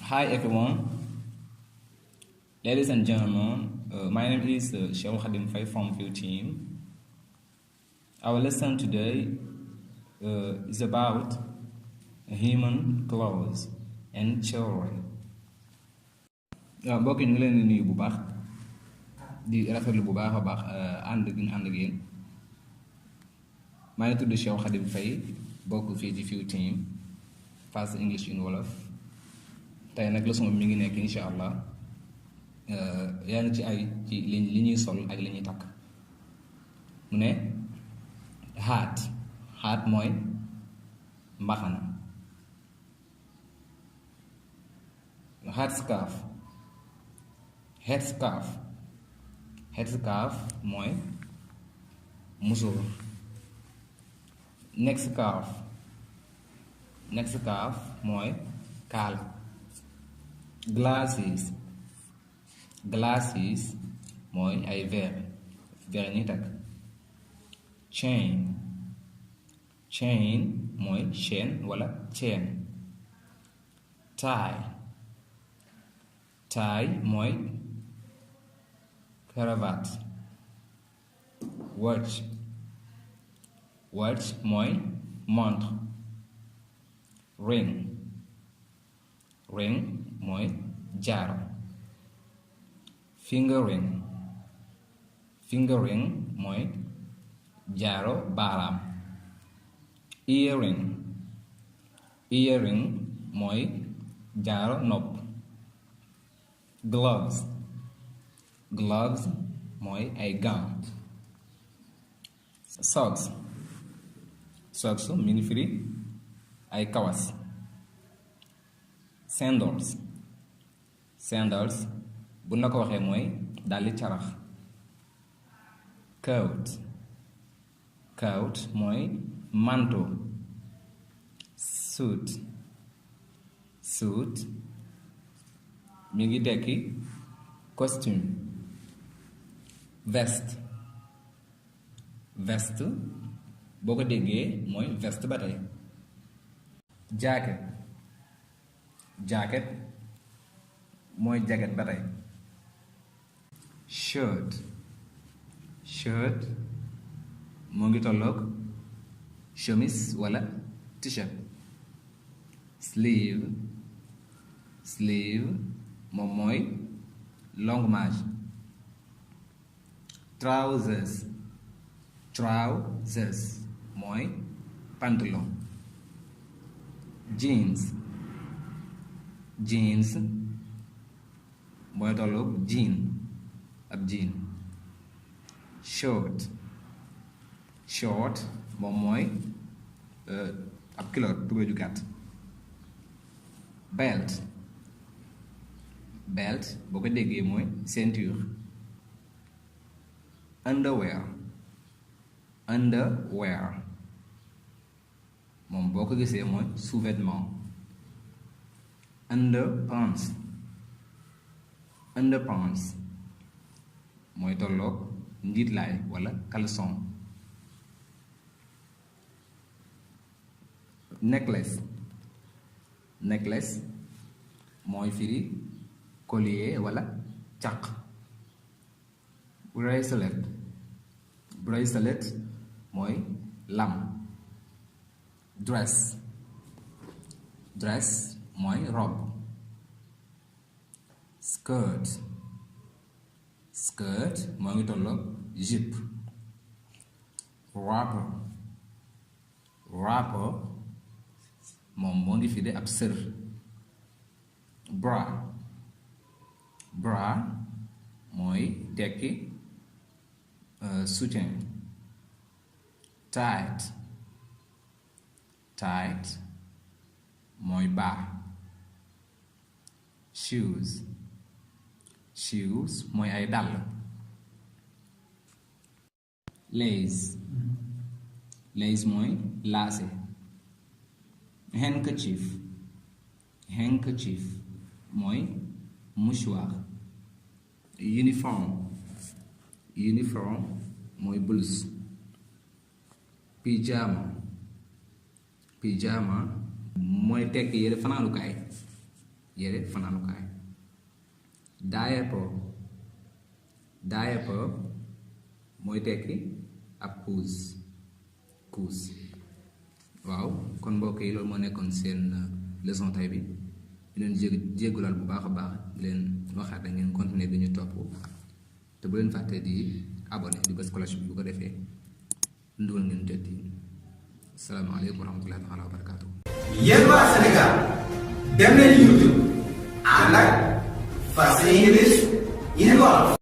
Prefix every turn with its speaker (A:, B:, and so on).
A: Hi everyone, ladies and gentlemen. My name is Sheikh Khadim Faye from Field Team. Our lesson today is about human clothes and children. mbokk yi ñu ngi leen di nuyu bu baax di rafetlu bu baax a baax ànd gi ñu ànd ak yéen maa ngi tudd Cheikh Khadim Faye bokk fii ci Field Team Fast English in Wolof. tey nag leçon bi mi ngi nekk incha allah yaa ngi ci li ñuy sol ak li ñuy takk mu ne hat mooy mbaxana, headscarf mooy musóor, neckscarf mooy kaala, glasses mooy ay verre ñuy takk, chain mooy chaîne wala chaîne, tie mooy cravate, watch mooy montre, ring mooy jaaro, finger ring mooy jaaro baaraam, earring mooy jaaro nopp, gloves mooy ay gants, socks mi ngi firi ay kawas, sandals bu na ko waxee mooy daldi carax, coat mooy manteau, suit mi ngi tekki costume, veste boo ko déggee mooy veste ba tey, jacket mooy jacket ba tey, shirt moo ngi tolloog chemise wala t-shirt, sleeve moom mooy longue manche, trousers mooy pantalon, jeans mooy tolloog ab jean, short moom mooy ab culotte tubéy ju gàtt, belt boo ko déggee mooy ceinture, underwear moom boo ko gisee mooy sous-vêtement, underpants mooy tolloog njiitlaay wala caleçon, necklace mooy firi collier wala caq, bracelet mooy lam, dress mooy robe, skirt moo ngi tolloog jupe, wrapper moom moo ngi firi ab sër, bra mooy tekki soutien, tight mooy baa, shoes mooy ay dàll, lace mooy laase, handkerchief mooy mouchoir, uniform mooy blouse, pyjama mooy tekki yére fanaanukaay, yére fanaanukaay. diaper mooy tekki ab couche. waaw kon mbokk yi loolu moo nekkoon seen leçon tay bi di leen jéggulaal bu baax a baax di leen waxaat da ngeen continuer di ñu topp te bu leen fàtte di abonné di bës cloche bi bu ko defee ndugal ngeen jot yi. asalaamaaleykum wa rahmatullahi taala wa barakaatu.
B: yéen waa Sénégal dem leen YouTube ànd ak Fast English in Wolof.